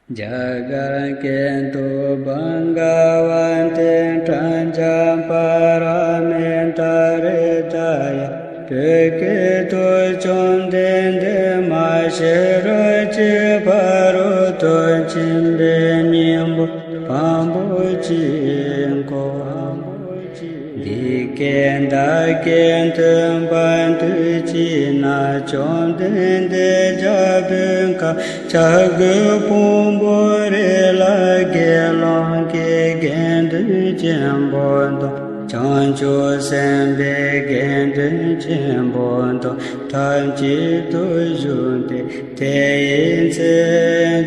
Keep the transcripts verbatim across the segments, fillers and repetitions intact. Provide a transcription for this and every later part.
རྒྱ་གར་སྐད་དུ། བྷ་ག་ཝ་ཏི་པྲཛྙཱ་པཱ་ར་མི་ཏཱ་ཧྲི་ད་ཡ། བོད་སྐད་དུ། བཅོམ་ལྡན་འདས་མ་ཤེས་རབ་ཀྱི་ཕ་རོལ་ཏུ་ཕྱིན་པའི་སྙིང་པོ་བམ་པོ་གཅིག་གོ། འདི་སྐད་བདག་གིས་ཐོས་པ་དུས་གཅིག་ན། བཅོམ་ལྡན་འདས་རྒྱལ་པོའི་ཁབ་བྱ་རྒོད་ཕུང་པོའི་རི་ལ་དགེ་སློང་གི་དགེ་འདུན་ཆེན་པོ་དང་། བྱང་ཆུབ་སེམས་དཔའི་དགེ་འདུན་ཆེན་པོ་དང་ཐབས་གཅིག་ཏུ་བཞུགས་ཏེ། དེ་ཡི་ཚེ་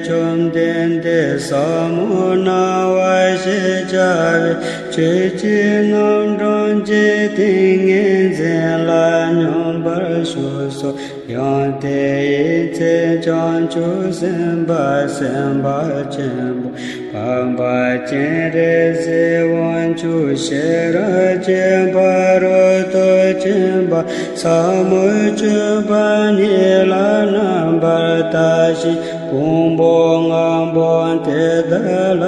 བཅོམ་ལྡན་འདས་ཟབ་མོ་སྣང་བ་ཞེས་བྱ་བའི་ཆོས་ཀྱི་རྣམ་གྲངས་ཀྱི་ཏིང་ངེ་འཛིན་ལ་སྙོམས་པར་ཞུགས་སོ། ཡང་དེ་ཡི་ཚེ་བྱང་ཆུབ་སེམས་དཔའ་སེམས་དཔའ་ཆེན་པོ་འཕགས་པ་སྤྱན་རས་གཟིགས་དབང་ཕྱུག་ཤེས་རབ་ཀྱི་ཕ་རོལ་ཏུ་ཕྱིན་པ་ཟབ་མོའི་སྤྱོད་པ་ཉིད་ལ་རྣམ་པར་ལྟ་ཞིང་། ཕུང་པོ་ལྔ་པོ་དེ་དག་ལ་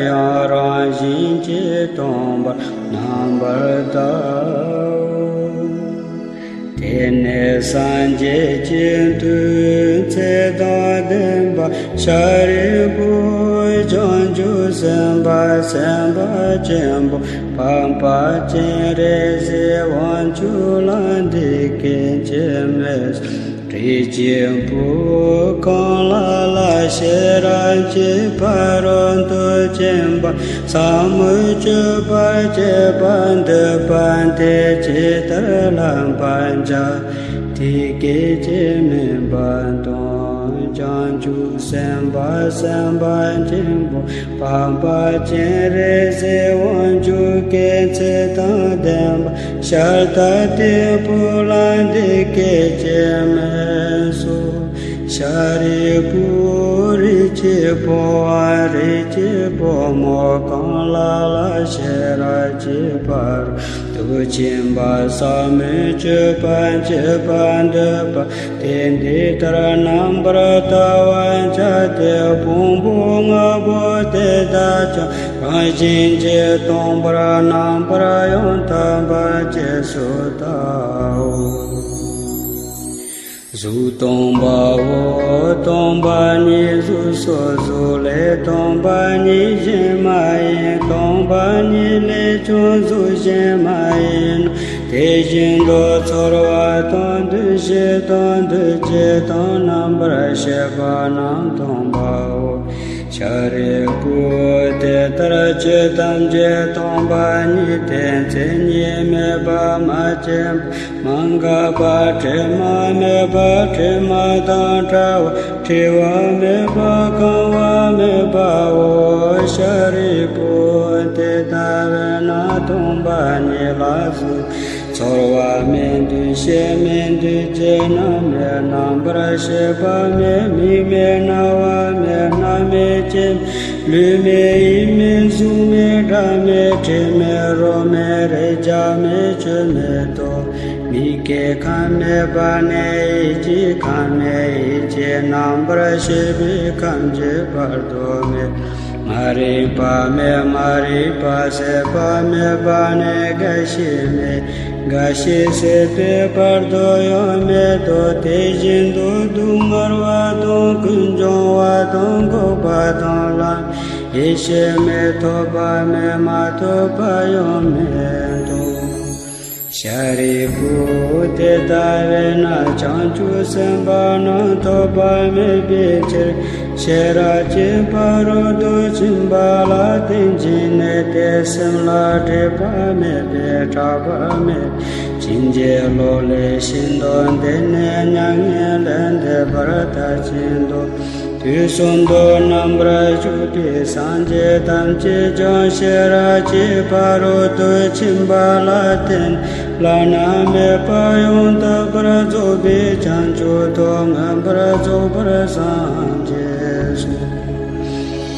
ཡང་རང་བཞིན་གྱིས་སྟོང་པར་རྣམ་པར་བལྟའོ། དེ་ནས་སངས་རྒྱས་ཀྱི་མཐུས་ཚེ་དང་ལྡན་པ་ཤཱ་རིའི་བུས་བྱང་ཆུབ་སེམས་དཔའ་སེམས་དཔའ་ཆེན་པོ་འཕགས་པ་སྤྱན་རས་གཟིགས་དབང་ཕྱུག་ལ་འདི་སྐད་ཅེས་སྨྲས་སོ། རིགས་ཀྱི་བུ་གང་ལ་ལ་ཤེས་རབ་ཀྱི་ཕ་རོལ་ཏུ་ཕྱིན་པ་ཟབ་མོའི་སྤྱོད་པ་སྤྱད་པར་འདོད་པ་དེས་ཇི་ལྟར་བསླབ་པར་བྱ། དེ་སྐད་ཅེས་སྨྲས་པ་དང་། བྱང་ཆུབ་སེམས་དཔའ་སེམས་དཔའ་ཆེན་པོ་འཕགས་པ་སྤྱན་རས་གཟིགས་དབང་ཕྱུག་གིས་ཚེ་དང་ལྡན་པ་ཤཱ་ར་དྭ་ཏིའི་བུ་ལ་འདི་སྐད་ཅེས་སྨྲས་སོ། ཤཱ་རིའི་བུ། རིགས་ཀྱི་བུའམ་རིགས་ཀྱི་བུ་མོ་གང་ལ་ལ་ཤེས་རབ་ཀྱི་ཕ་རོལ་ཏུ་ཕྱིན་པ་ཟབ་མོའི་སྤྱོད་པ་སྤྱད་པར་འདོད་པ་དེས་འདི་ལྟར་རྣམ་པར་བལྟ་བར་བྱ་སྟེ། ཕུང་པོ་ལྔ་པོ་དེ་དག་ཀྱང་རང་བཞིན་གྱིས་སྟོང་པར་རྣམ་པར་ཡང་དག་པར་རྗེས་སུ་བལྟའོ། གཟུགས་སྟོང་པའོ། སྟོང་པ་ཉིད་གཟུགས་སོ། གཟུགས་ལས་སྟོང་པ་ཉིད་གཞན་མ་ཡིན། སྟོང་པ་ཉིད་ལས་ཀྱང་གཟུགས་གཞན་མ་ཡིན་ནོ། དེ་བཞིན་དུ་ཚོར་བ་དང་། འདུ་ཤེས་དང་། འདུ་བྱེད་དང་། རྣམ་པར་ཤེས་པ་རྣམས་སྟོང་པའོ། ཤཱ་རིའི་བུ། དེ་ལྟར་ཆོས་ཐམས་ཅད་སྟོང་པ་ཉིད་དེ། མཚན་ཉིད་མེད་པ། མ་སྐྱེས་པ། མ་འགགས་པ། དྲི་མ་མེད་པ། དྲི་མ་དང་བྲལ་བ། བྲི་བ་མེད་པ། གང་བ་མེད་པའོ། ཤཱ་རིའི་བུ། དེ་ལྟ་བས་ན་སྟོང་པ་ཉིད་ལ་གཟུགས་ཚོར་བ་མེད། འདུ་ཤེས་མེད། འདུ་བྱེད་རྣམས་མེད། རྣམ་པར་ཤེས་པ་མེད། མིག་མེད། རྣ་བ་མེད། སྣ་མེད། ལྕེ་མེད། ལུས་མེད། ཡིད་མེད། གཟུགས་མེད། སྒྲ་མེད། དྲི་མེད། རོ་མེད། རེག་བྱ་མེད། ཆོས་མེད་དོ། མིག་གི་ཁམས་མེད་པ་ནས་ཡིད་ཀྱི་ཁམས་མེད། ཡིད་ཀྱི་རྣམ་པར་ཤེས་པའི་ཁམས་ཀྱི་བར་དུ་མེད། མ་རིག་པ་མེད། མ་རིག་པ་ཟད་པ་མེད་པ་ནས་རྒ་ཤི་མེད། རྒ་ཤི་ཟད་པའི་བར་དུ་ཡང་མེད་དོ། དེ་བཞིན་དུ་སྡུག་བསྔལ་བ་དང་། ཀུན་འབྱུང་བ་དང་། འགོག་པ་དང་། ལམ། ཡེ་ཤེས་མེད། ཐོབ་པ་མེད། མ་ཐོབ་པ་ཡང་མེད་དོ། ཤཱ་རིའི་བུ། དེ་ལྟ་བས་ན་བྱང་ཆུབ་སེམས་དཔའ་རྣམས་ཐོབ་པ་མེད་པའི་ཕྱིར། ཤེས་རབ་ཀྱི་ཕ་རོལ་ཏུ་ཕྱིན་པ་ལ་བརྟེན་ཅིང་གནས་ཏེ། སེམས་ལ་སྒྲིབ་པ་མེད་པས་སྐྲག་པ་མེད། ཕྱིན་ཅི་ལོག་ལས་ཤིན་ཏུ་འདས་ནས་མྱ་ངན་ལས་འདས་པར་མཐར་ཕྱིན་ཏོ། དུས་གསུམ་དུ་རྣམ་པར་བཞུགས་པའི་སངས་རྒྱས་ཐམས་ཅད་ཀྱང་ཤེས་རབ་ཀྱི་ཕ་རོལ་ཏུ་ཕྱིན་པ་ལ་བརྟེན་བླ་ན་མེད་པ་ཡང་དག་པར་རྫོགས་པའི་བྱང་ཆུབ་ཏུ་མངོན་པར་རྫོགས་པར་སངས་རྒྱས་སོ།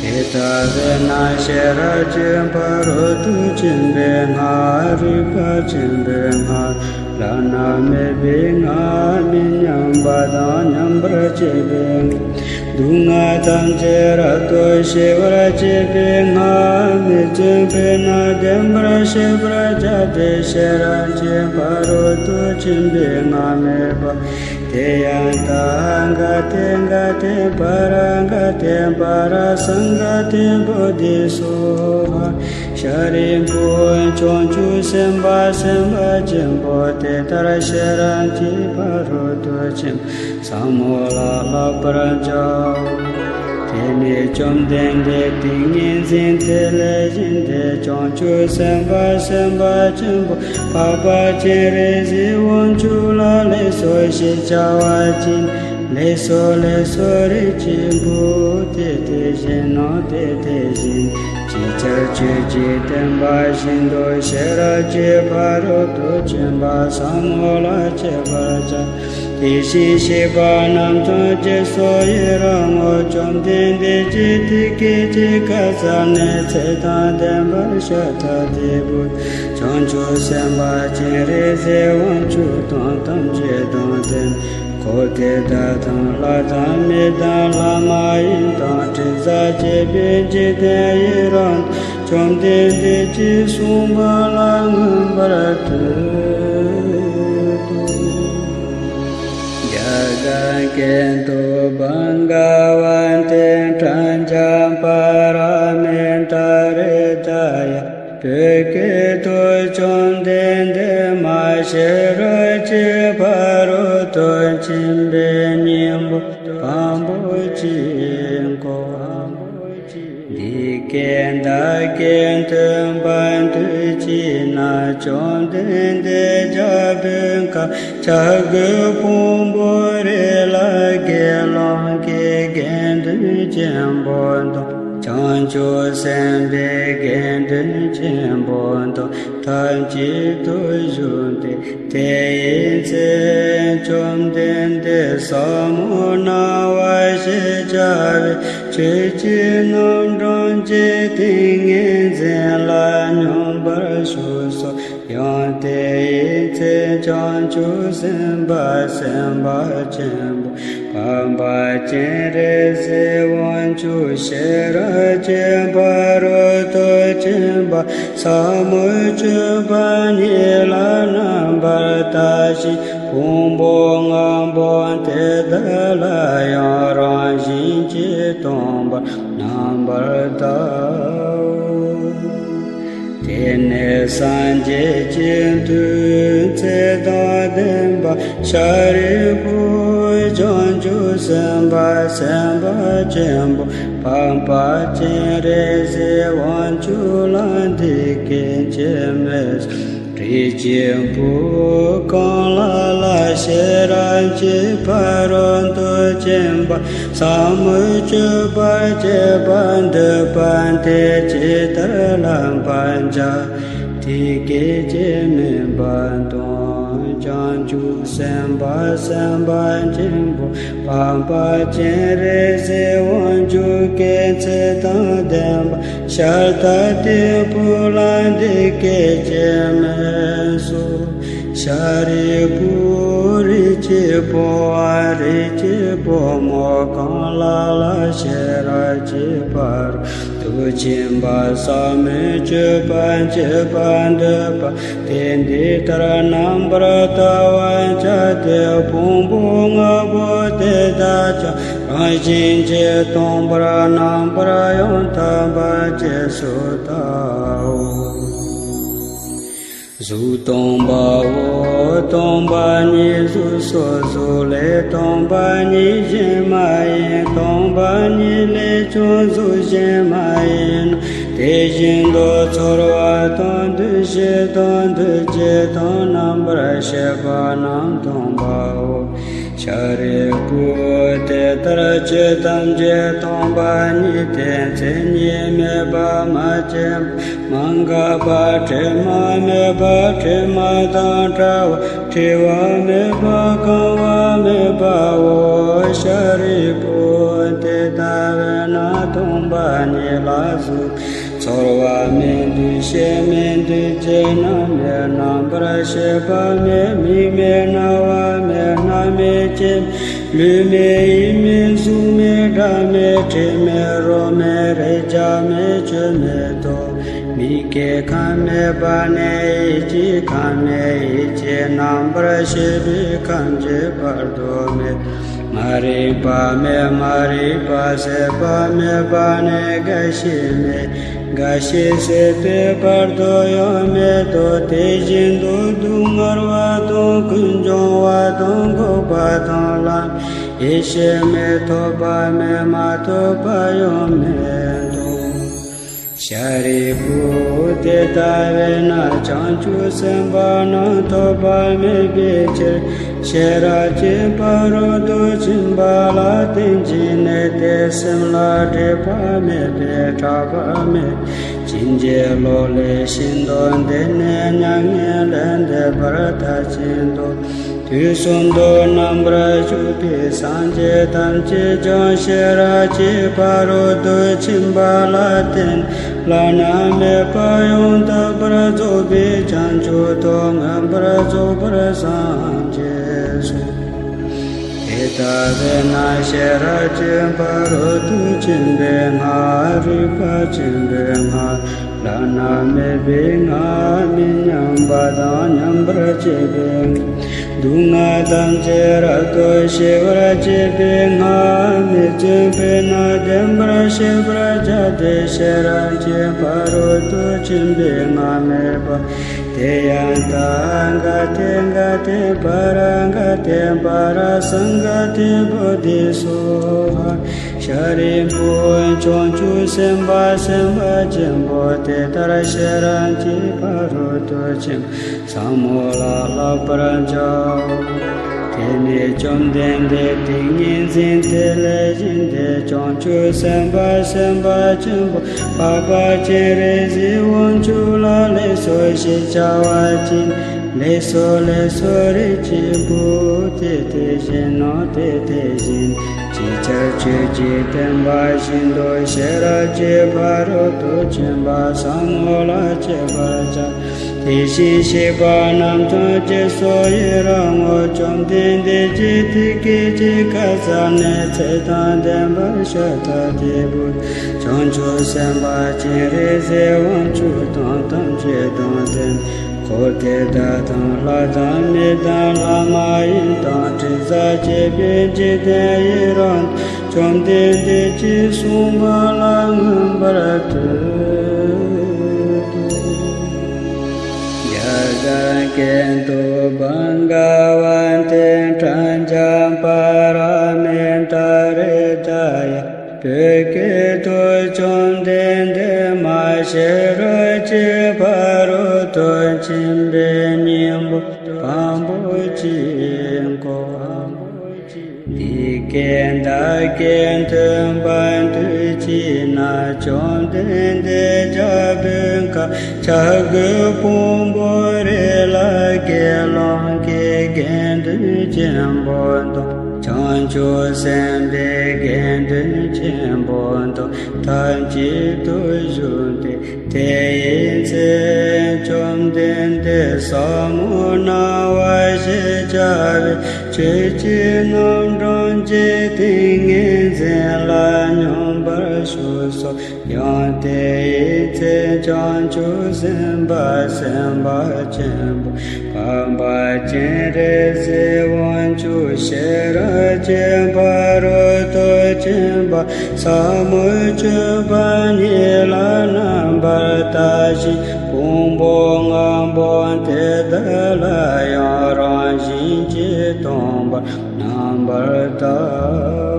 དེ་ལྟ་བས་ན་ཤེས་རབ་ཀྱི་ཕ་རོལ་ཏུ་ཕྱིན་པའི་སྔགས། རིག་པ་ཆེན་པོའི་སྔགས། བླ་ན་མེད་པའི་སྔགས། མི་མཉམ་པ་དང་མཉམ་པར་བྱེད་པའི་སྔགས། སྡུག་བསྔལ་ཐམས་ཅད་རབ་ཏུ་ཞི་བར་བྱེད་པའི་སྔགས། མི་བརྫུན་པས་ན་བདེན་པར་ཤེས་པར་བྱ་སྟེ། ཤེས་རབ་ཀྱི་ཕ་རོལ་ཏུ་ཕྱིན་པའི་སྔགས་སྨྲས་པ། ཏདྱ་ཐཱ། ག་ཏེ་ག་ཏེ་པཱ་ར་ག་ཏེ་པཱ་ར་སཾ་ག་ཏེ་བོ་དྷི་སྭཱ་ཧཱ། ཤཱ་རིའི་བུ། བྱང་ཆུབ་སེམས་དཔའ་སེམས་དཔའ་ཆེན་པོ་དེ་ལྟར་ཤེས་རབ་ཀྱི་ཕ་རོལ་ཏུ་ཕྱིན་པ་ཟབ་མོ་ལ་བསླབ་པར་བྱའོ། དེ་ནས་བཅོམ་ལྡན་འདས་ཏིང་ངེ་འཛིན་དེ་ལས་བཞེངས་ཏེ། བྱང་ཆུབ་སེམས་དཔའ་སེམས་དཔའ་ཆེན་པོ་འཕགས་པ་སྤྱན་རས་གཟིགས་དབང་ཕྱུག་ལ་ལེགས་སོ་ཞེས་བྱ་བ་བྱིན། ལེགས་སོ་ལེགས་སོ། རིགས་ཀྱི་བུ། དེ་དེ་བཞིན་ནོ། དེ་དེ་བཞིན། ཅིའི་ཕྱིར་ཁྱོད་ཀྱིས་བསྟན་པ་བཞིན་དུ་ཤེས་རབ་ཀྱི་ཕ་རོལ་ཏུ་ཕྱིན་པ་ཟབ་མོ་ལ་སྤྱད་པར་བྱ། དེ་བཞིན་གཤེགས་པ་རྣམས་ཀྱང་རྗེས་སུ་ཡི་རང་ངོ་། བཅོམ་ལྡན་འདས་ཀྱིས་དེ་སྐད་ཅེས་བཀའ་སྩལ་ནས། ཚེ་དང་ལྡན་པར་ཤཱ་ར་དྭ་ཏིའི་བུ་བྱང་ཆུབ་སེམས་དཔའ་སྤྱན་རས་གཟིགས་དབང་ཕྱུག་དང་ཐམས་ཅད་དང་ལྡན། འཁོར་དེ་དག་དང་ལྷ་དང་མི་དང་ལྷ་མ་ཡིན་དང་། དྲི་ཟར་བཅས་པའི་འཇིག་རྟེན་ཡི་རངས་དང་། བཅོམ་ལྡན་འདས་ཀྱིས་གསུངས་པ་ལ་མངོན་པར་བསྟོད་དོ། ཡ་ཐཱ་ཀེ་ཏུ་བྷ་ག་བ་ཏེ་པྲཛྙཱ་པཱ་ར་མི་ཏཱ་ཧྲྀ་ད་ཡ། བོད་སྐད་དུ། བཅོམ་ལྡན་འདས་མ་ཤེས་རབ་ཀྱི་ཕ་རོལ་ཏུ་ཕྱིན་པའི་སྙིང་པོ་དང་པོ་གཅིག་གོ། འདི་སྐད་བདག་གིས་ཐོས་པ་དུས་གཅིག་ན། བཅོམ་ལྡན་འདས་རྒྱལ་པོའི་ཁབ་བྱ་རྒོད་ཕུང་པོའི་རི་ལ་དགེ་སློང་གི་དགེ་འདུན་ཆེན་པོ་དང་། བྱང་ཆུབ་སེམས་དཔའི་དགེ་འདུན་ཆེན་པོ་དང་ཐབས་གཅིག་ཏུ་བཞུགས་ཏེ། དེ་ཡི་ཚེ་བཅོམ་ལྡན་འདས་ཟབ་མོ་སྣང་བ་ཞེས་བྱ་བའི་ཆོས་ཀྱི་རྣམ་གྲངས་ཀྱི་ཏིང་ངེ་འཛིན་ལ་སྙོམས་པར་ཞུགས་སོ། ཡང་དེ་ཡི་ཚེ་བྱང་ཆུབ་སེམས་དཔའ་སེམས་དཔའ་ཆེན་པོ་འཕགས་པ་སྤྱན་རས་གཟིགས་དབང་ཕྱུག་ཤེས་རབ་ཀྱི་ཕ་རོལ་ཏུ་ཕྱིན་པ་ཟབ་མོའི་སྤྱོད་པ་ཉིད་ལ་རྣམ་པར་ལྟ་ཞིང་། ཕུང་པོ་ལྔ་པོ་དེ་དག་ལ་ཡང་རང་བཞིན་གྱིས་སྟོང་པར་རྣམ་པར་ལྟའོ། དེ་ནས་སངས་རྒྱས་ཀྱི་མཐུས་ཚེ་དང་ལྡན་པ་ཤཱ་རིའི་བུ་བྱང་ཆུབ་སེམས་དཔའ་སེམས་དཔའ་ཆེན་པོ་འཕགས་པ་སྤྱན་རས་གཟིགས་དབང་ཕྱུག་ལ་འདི་སྐད་ཅེས་སྨྲས། རིགས་ཀྱི་བུ་གང་ལ་ལ་ཤེས་རབ་ཀྱི་ཕ་རོལ་ཏུ་ཕྱིན་པ་ཟབ་མོའི་སྤྱོད་པ་སྤྱད་པར་འདོད་པ་དེས་ཇི་ལྟར་བསླབ་པར་བྱ། དེ་སྐད་ཅེས་སྨྲས་པ་དང་། བྱང་ཆུབ་སེམས་དཔའ་སེམས་དཔའ་ཆེན་པོ་འཕགས་པ་སྤྱན་རས་གཟིགས་དབང་ཕྱུག་གིས་ཚེ་དང་ལྡན་པ་ཤཱ་ར་དྭ་ཏིའི་བུ་ལ་འདི་སྐད་ཅེས་སྨྲས་སོ། ཤཱ་རིའི་བུ། རིགས་ཀྱི་བུའམ་རིགས་ཀྱི་བུ་མོ་གང་ལ་ལ་ཤེས་རབ་ཀྱི་ཕ་རོལ་ཏུ་ཕྱིན་པ་ཟབ་མོའི་སྤྱོད་པ་སྤྱད་པར་འདོད་པ་དེས་འདི་ལྟར་རྣམ་པར་བལྟ་བར་བྱ་སྟེ། ཕུང་པོ་ལྔ་པོ་དེ་དག་ཀྱང་རང་བཞིན་གྱིས་སྟོང་པར་རྣམ་པར་ཡང་དག་པར་རྗེས་སུ་བལྟའོ། གཟུགས་སྟོང་པའོ། སྟོང་པ་ཉིད་གཟུགས་སོ། གཟུགས་ལས་སྟོང་པ་ཉིད་གཞན་མ་ཡིན། སྟོང་པ་ཉིད་ལས་ཀྱང་གཟུགས་གཞན་མ་ཡིན་ནོ། དེ་བཞིན་དུ་ཚོར་བ་དང་། འདུ་ཤེས་དང་། འདུ་བྱེད་དང་། རྣམ་པར་ཤེས་པ་རྣམས་སྟོང་པའོ། ཤཱ་རིའི་བུ། དེ་ལྟར་ཆོས་ཐམས་ཅད་སྟོང་པ་ཉིད་དེ། མཚན་ཉིད་མེད་པ། མ་སྐྱེས་པ། མ་འགགས་པ། དྲི་མ་མེད་པ། དྲི་མ་དང་བྲལ་བ། བྲི་བ་མེད་པ། གང་བ་མེད་པའོ། ཤཱ་རིའི་བུ། དེ་ལྟ་བས་ན་སྟོང་པ་ཉིད་ལ་གཟུགས་ ཚོར་བ་མེད། འདུ་ཤེས་མེད། འདུ་བྱེད་རྣམ་མེད། རྣམ་པར་ཤེས་པ་མེད། མིག་མེད། རྣ་བ་མེད། སྣ་མེད། ལྕེ་མེད། ལུས་མེད། ཡིད་མེད། གཟུགས་མེད། སྒྲ་མེད། དྲི་མེད། རོ་མེད། རེག་བྱ་མེད། ཆོས་མེད་དོ། མིག་གི་ཁམས་མེད་པ་ནས་ཡིད་ཀྱི་ཁམས་མེད། ཡིད་ཀྱི་རྣམ་པར་ཤེས་པའི་ཁམས་ཀྱི་བར་དུ་མེད། མ་རིག་པ་མེད། མ་རིག་པ་ཟད་པ་མེད་པ་ནས་རྒ་ཤི་མེད། རྒ་ཤི་ཟད་པའི་བར་དུ་ཡང་མེད་དོ། དེ་བཞིན་དུ་སྡུག་བསྔལ་བ་དང་ཀུན་འབྱུང་བ་དང་འགོག་པ་དང་ལམ་ཡེ་ཤེས་མེད། ཐོབ་པ་མེད། མ་ཐོབ་པ་ཡང་མེད་དོ། ཤཱ་རིའི་བུ། དེ་ལྟ་བས་ན་བྱང་ཆུབ་སེམས་དཔའ་རྣམས་ཐོབ་པ་མེད་པའི་ཕྱིར། ཤེས་རབ་ཀྱི་ཕ་རོལ་ཏུ་ཕྱིན་པ་ལ་བརྟེན་ཅིང་གནས་ཏེ། སེམས་ལ་སྒྲིབ་པ་མེད་པས་སྐྲག་པ་མེད། ཕྱིན་ཅི་ལོག་ལས་ཤིན་ཏུ་འདས་ནས་མྱ་ངན་ལས་འདས་པར་མཐར་ཕྱིན་ཏོ། དུས་གསུམ་དུ་རྣམ་པར་བཞུགས་པའི་སངས་རྒྱས་ཐམས་ཅད་ཀྱང་ཤེས་རབ་ཀྱི་ཕ་རོལ་ཏུ་ཕྱིན་པ་ལ་བརྟེན། བླ་ན་མེད་པ་ཡང་དག་པར་རྫོགས་པའི་བྱང་ཆུབ་ཏུ་མངོན་པར་རྫོགས་པར་སངས་རྒྱས་སོ། དེ་ལྟ་བས་ན་ཤེས་རབ་ཀྱི་ཕ་རོལ་ཏུ་ཕྱིན་པའི་སྔགས། རིག་པ་ཆེན་པོའི་སྔགས། བླ་ན་མེད་པའི་སྔགས། མི་མཉམ་པ་དང་མཉམ་པར་བྱེད་པའི་སྔགས། སྡུག་བསྔལ་ཐམས་ཅད་རབ་ཏུ་ཞི་བར་བྱེད་པའི་སྔགས། མི་བརྫུན་པས་ན་བདེན་པར་ཤེས་པར་བྱ་སྟེ། ཤེས་རབ་ཀྱི་ཕ་རོལ་ཏུ་ཕྱིན་པའི་སྔགས་སྨྲས་པ། ཏདྱ་ཐཱ། ག་ཏེ་ག་ཏེ་པཱ་ར་ག་ཏེ་པཱ་ར་སཾ་ག་ཏེ་བོ་དྷི་སྭཱ་ཧཱ། ཤཱ་རིའི་བུ། བྱང་ཆུབ་སེམས་དཔའ་སེམས་དཔའ་ཆེན་པོ་དེ་ལྟར་ཤེས་རབ་ཀྱི་ཕ་རོལ་ཏུ་ཕྱིན་པ་ཟབ་མོ་ལ་བསླབ་པར་བྱའོ། དེ་ནས་བཅོམ་ལྡན་འདས་ཏིང་ངེ་འཛིན་དེ་ལས་བཞེངས་ཏེ། བྱང་ཆུབ་སེམས་དཔའ་སེམས་དཔའ་ཆེན་པོ་འཕགས་པ་སྤྱན་རས་གཟིགས་དབང་ཕྱུག་ལ་ལེགས་སོ་ཞེས་བྱ་བ་ཅི། ལེགས་སོ་ལེགས་སོ། རིགས་ཀྱི་བུ། དེ་དེ་བཞིན་ནོ། དེ་དེ་བཞིན། ཅིའི་ཕྱིར་ཁྱོད་ཀྱིས་བསྟན་པ་བཞིན་དུ་ཤེས་རབ་ཀྱི་ཕ་རོལ་ཏུ་ཕྱིན་པ་ཟབ་མོ་ལ་སྤྱད་པར་བྱ། དེ་བཞིན་གཤེགས་པ་རྣམས་ཀྱང་རྗེས་སུ་ཡི་རང་ངོ་། བཅོམ་ལྡན་འདས་ཀྱིས་དེ་སྐད་ཅེས་བཀའ་སྩལ་ནས། ཚེ་དང་ལྡན་པ་ཤཱ་ར་དྭ་ཏིའི་བུ། བྱང་ཆུབ་སེམས་དཔའ་སྤྱན་རས་གཟིགས་དབང་ཕྱུག་དང་ཐམས་ཅད་དང་ལྡན། འཁོར་དེ་དག་དང་ལྷ་དང་མི་དང་ལྷ་མ་ཡིན་དང་། དྲི་ཟར་བཅས་པའི་འཇིག་རྟེན་ཡི་རངས་ཏེ། བཅོམ་ལྡན་འདས་ཀྱིས་གསུངས་པ་ལ་མངོན་པར་བསྟོད་དོ། ཡ་ཏ་ཀེ་ཏུ་བྷ་ག་བ་ཏེ་པྲཛྙཱ་པཱ་ར་མི་ཏཱ་རེ་ཏཱ་ཡ། བོད་སྐད་དུ། བཅོམ་ལྡན་འདས་མ་ཤེས་རབ་ཀྱི་ཕ་རོལ་ཏུ་ཕྱིན་པའི་སྙིང་པོ་དང་པོ་གཅིག་གོ། འདི་སྐད་བདག་གིས་ཐོས་པ་དུས་གཅིག་ན། བཅོམ་ལྡན་འདས་རྒྱལ་པོའི་ཁབ་བྱ་རྒོད་ཕུང་པོའི་རི་ལ་དགེ་སློང་གི་དགེ་འདུན་ཆེན་པོ་དང་། བྱང་ཆུབ་སེམས་དཔའི་དགེ་འདུན་ཆེན་པོ་དང་ཐབས་ཅིག་ཏུ་བཞུགས་ཏེ། དེ་ཡི་ཚེ་བཅོམ་ལྡན་འདས་ཟབ་མོ་སྣང་བ་ཞེས་བྱ་བའི་ཆོས་ཀྱི་རྣམ་གྲངས་ཀྱི་ཏིང་ངེ་འཛིན་ལ་སྙོམས་པར་ཞུགས་སོ། ཡང་དེ་ཡི་ཚེ་བྱང་ཆུབ་སེམས་དཔའ་སེམས་དཔའ་ཆེན་པོ་འཕགས་པ་སྤྱན་རས་གཟིགས་དབང་ཕྱུག་ཤེས་རབ་ཀྱི་ཕ་རོལ་ཏུ་ཕྱིན་པ་ཟབ་མོ་སྤྱོད་པ་ཉིད་ལ་རྣམ་པར་ལྟ་ཞིང་། ཕུང་པོ་ལྔ་པོ་དེ་དག་ལ་ཡང་རང་བཞིན་གྱིས་སྟོང་པར་རྣམ་པར་བལྟའོ།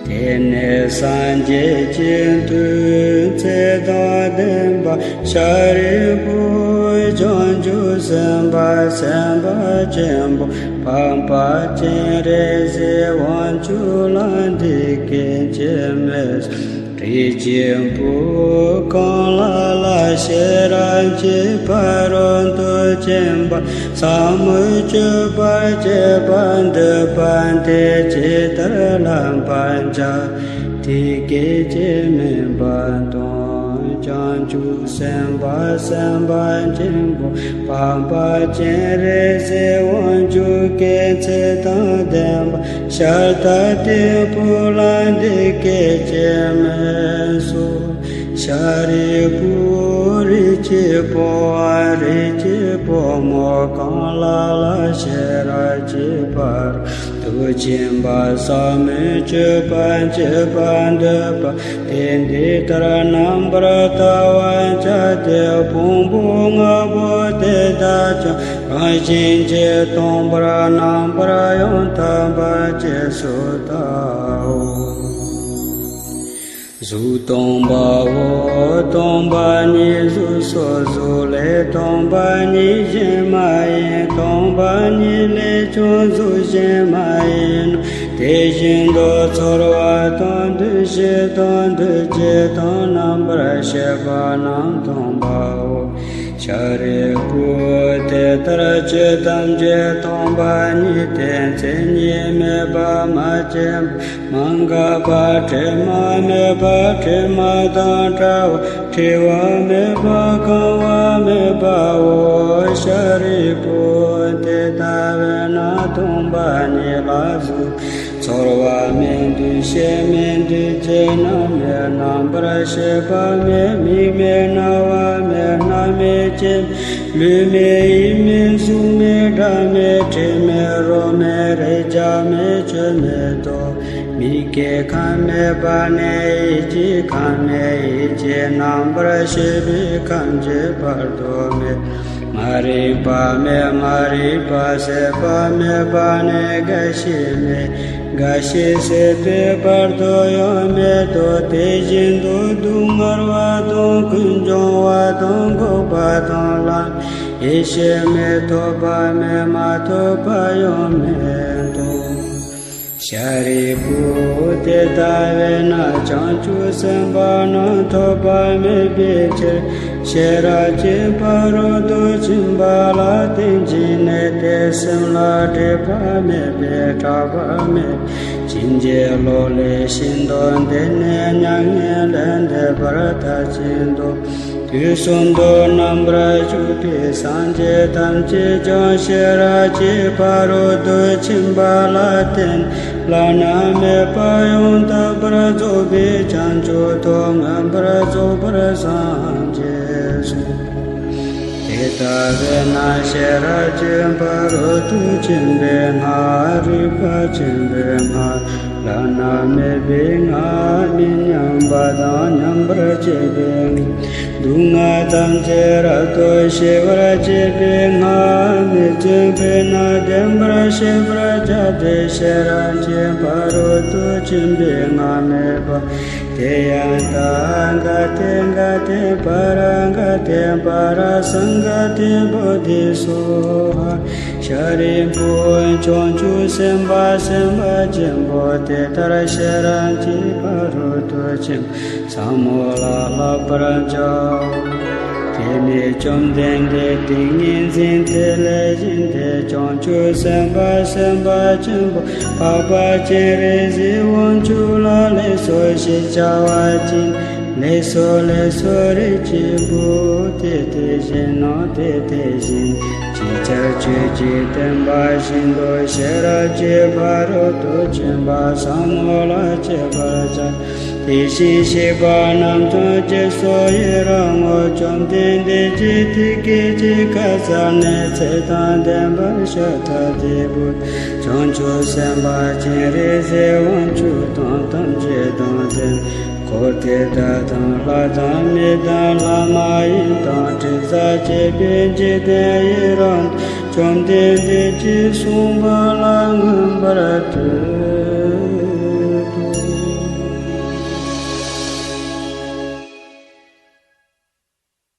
དེ་ནས་སངས་རྒྱས་ཀྱི་མཐུས་ཚེ་དང་ལྡན་པ་ཤཱ་རིའི་བུ། བྱང་ཆུབ་སེམས་དཔའ་སེམས་དཔའ་ཆེན་པོ་འཕགས་པ་སྤྱན་རས་གཟིགས་དབང་ཕྱུག་ལ་འདི་སྐད་ཅེས་སྨྲས། རིགས་ཀྱི་བུ། གང་ལ་ལ་ཤེས་རབ་ཀྱི་ཕ་རོལ་ཏུ་ཕྱིན་པ་ཟབ་མོ་སྤྱོད་པ་སྤྱད་པར་འདོད་པ་དེས་ཇི་ལྟར་བསླབ་པར་བྱ། དེ་སྐད་ཅེས་སྨྲས་པ་དང་། བྱང་ཆུབ་སེམས་དཔའ་སེམས་དཔའ་ཆེན་པོ་འཕགས་པ་སྤྱན་རས་གཟིགས་དབང་ཕྱུག་གིས་ཚེ་དང་ལྡན་པ་ཤཱ་ར་དྭ་ཏིའི་བུ་ལ་འདི་སྐད་ཅེས་སྨྲས་སོ། ཤཱ་རིའི་བུ། རིགས་ཀྱི་བུ་བ་རིགས་ཀྱི་བུ་མོ་གང་ལ་ལ་ཤེས་རབ་ཀྱི་ཕ་རོལ་ཏུ་ཕྱིན་པ་ཟབ་མོའི་སྤྱོད་པ་སྤྱད་པར་འདོད་པ་དེས་འདི་ལྟར་རྣམ་པར་བལྟ་བར་བྱ་སྟེ། ཕུང་པོ་ལྔ་པོ་དེ་དག་ཀྱང་རང་བཞིན་གྱིས་སྟོང་པར་རྣམ་པར་ཡང་དག་པར་རྗེས་སུ་བལྟའོ། གཟུགས་སྟོང་པའོ། སྟོང་པ་ཉིད་གཟུགས་སོ། གཟུགས་ལས་སྟོང་པ་ཉིད་གཞན་མ་ཡིན། སྟོང་པ་ཉིད་ལས་ཀྱང་གཟུགས་གཞན་མ་ཡིན་ནོ། དེ་བཞིན་དུ་ཚོར་བ་དང་། འདུ་ཤེས་དང་། འདུ་བྱེད་དང་། རྣམ་པར་ཤེས་པ་རྣམས་སྟོང་པའོ། ཤཱ་རིའི་བུ། དེ་ལྟར་ཆོས་ཐམས་ཅད་སྟོང་པ་ཉིད་དེ། མཚན་ཉིད་མེད་པ། མ་སྐྱེས་པ། མ་འགགས་པ། དྲི་མ་མེད་པ། དྲི་མ་དང་བྲལ་བ། བྲི་བ་མེད་པ། གང་བ་མེད་པའོ། ཤཱ་རིའི་བུ། དེ་ལྟ་བས་ན་སྟོང་པ་ཉིད་ལ་གཟུགས་ཚོར་བ་མེད། འདུ་ཤེས་མེད། འདུ་བྱེད་རྣམས་མེད། རྣམ་པར་ཤེས་པ་མེད། མིག་མེད། རྣ་བ་མེད། སྣ་མེད། ལྕེ་མེད། ལུས་མེད། ཡིད་མེད། གཟུགས་མེད། སྒྲ་མེད། དྲི་མེད། རོ་མེད། རེག་བྱ་མེད། ཆོས་མེད་དོ། མིག་གི་ཁམས་མེད་པ་ནས་ཡིད་ཀྱི་ཁམས་མེད། ཡིད་ཀྱི་རྣམ་པར་ཤེས་པའི་ཁམས་ཀྱི་བར་དུ་མེད། མ་རིག་པ་མེད། མ་རིག་པ་ཟད་པ་མེད་པ་ནས་རྒ་ཤི་མེད། རྒ་ཤི་ཟད་པའི་བར་དུ་ཡང་མེད་དོ། དེ་བཞིན་དུ་སྡུག་བསྔལ་བ་དང་། ཀུན་འབྱུང་བ་དང་། འགོག་པ་དང་། ལམ་ཡེ་ཤེས་མེད། ཐོབ་པ་མེད། མ་ཐོབ་པ་ཡང་མེད་དོ། ཤཱ་རིའི་བུ། དེ་ལྟ་བས་ན་བྱང་ཆུབ་སེམས་དཔའ་རྣམས་ཐོབ་པ་མེད་པའི་ཕྱིར། ཤེས་རབ་ཀྱི་ཕ་རོལ་ཏུ་ཕྱིན་པ་ལ་བརྟེན་ཅིང་གནས་ཏེ། སེམས་ལ་སྒྲིབ་པ་མེད་པས་སྐྲག་པ་མེད། ཕྱིན་ཅི་ལོག་ལས་ཤིན་ཏུ་འདས་ནས་མྱ་ངན་ལས་འདས་པར་མཐར་ཕྱིན་ཏོ། དུས་གསུམ་དུ་རྣམ་པར་བཞུགས་པའི་སངས་རྒྱས་ཐམས་ཅད་ཀྱང་ཤེས་རབ་ཀྱི་ཕ་རོལ་ཏུ་ཕྱིན་པ་ལ་བརྟེན་བླ་ན་མེད་པ་ཡང་དག་པར་རྫོགས་པའི་བྱང་ཆུབ་ཏུ་མངོན་པར་རྫོགས་པར་སངས་རྒྱས་སོ། དེ་ལྟ་བས་ན་ཤེས་རབ་ཀྱི་ཕ་རོལ་ཏུ་ཕྱིན་པའི་སྔགས། རིག་པ་ཆེན་པོའི་སྔགས། བླ་ན་མེད་པའི་སྔགས། མི་མཉམ་པ་དང་མཉམ་པར་བྱེད་པའི་སྔགས། སྡུག་བསྔལ་ཐམས་ཅད་རབ་ཏུ་ཞི་བར་བྱེད་པའི་སྔགས། མི་བརྫུན་པས་ན་བདེན་པར་ཤེས་པར་བྱ་སྟེ། ཤེས་རབ་ཀྱི་ཕ་རོལ་ཏུ་ཕྱིན་པའི་སྔགས་སྨྲས་པ། ཏདྱ་ཐཱ། ག་ཏེ་ག་ཏེ་པཱ་ར་ག་ཏེ་པཱ་ར་སཾ་ག་ཏེ་བོ་དྷི་སྭཱ་ཧཱ། ཤཱ་རིའི་བུ། བྱང་ཆུབ་སེམས་དཔའ་སེམས་དཔའ་ཆེན་པོ་དེ་ལྟར་ཤེས་རབ་ཀྱི་ཕ་རོལ་ཏུ་ཕྱིན་པ་ཟབ་མོ་ལ་བསླབ་པར་བྱའོ། དེ་ནས་བཅོམ་ལྡན་འདས་ཏིང་ངེ་འཛིན་དེ་ལས་བཞེངས་ཏེ། བྱང་ཆུབ་སེམས་དཔའ་སེམས་དཔའ་ཆེན་པོ་འཕགས་པ་སྤྱན་རས་གཟིགས་དབང་ཕྱུག་ལ་ལེགས་སོ་ཞེས་བྱ་བ་བགྱིས། ལེགས་སོ་ལེགས་སོ། རིགས་ཀྱི་བུ། དེ་དེ་བཞིན་ནོ། དེ་དེ་བཞིན། ཅིག་ཅར་ཁྱོད་ཀྱིས་བསྟན་པ་བཞིན་དུ་ཤེས་རབ་ཀྱི་ཕ་རོལ་ཏུ་ཕྱིན་པ་ཟབ་མོ་ལ་སྤྱད་པར་བྱ། དེ་བཞིན་གཤེགས་པ་རྣམས་ཀྱང་རྗེས་སུ་ཡི་རང་ངོ་། བཅོམ་ལྡན་འདས་ཀྱིས་དེ་སྐད་ཅེས་བཀའ་སྩལ་ནས། ཚེ་དང་ལྡན་པ་ཤཱ་ར་དྭ་ཏིའི་བུ། བྱང་ཆུབ་སེམས་དཔའ་སྤྱན་རས་གཟིགས་དབང་ཕྱུག་དང་། ཐམས་ཅད་དང་ལྡན། འཁོར་དེ་དག་དང་། ལྷ་དང་། མི་དང་། ལྷ་མ་ཡིན་དང་། དྲི་ཟར་བཅས་པའི་འཇིག་རྟེན་ཡི་རང་། བཅོམ་ལྡན་འདས་ཀྱིས་གསུངས་པ་ལ་མངོན་པར་བསྟོད།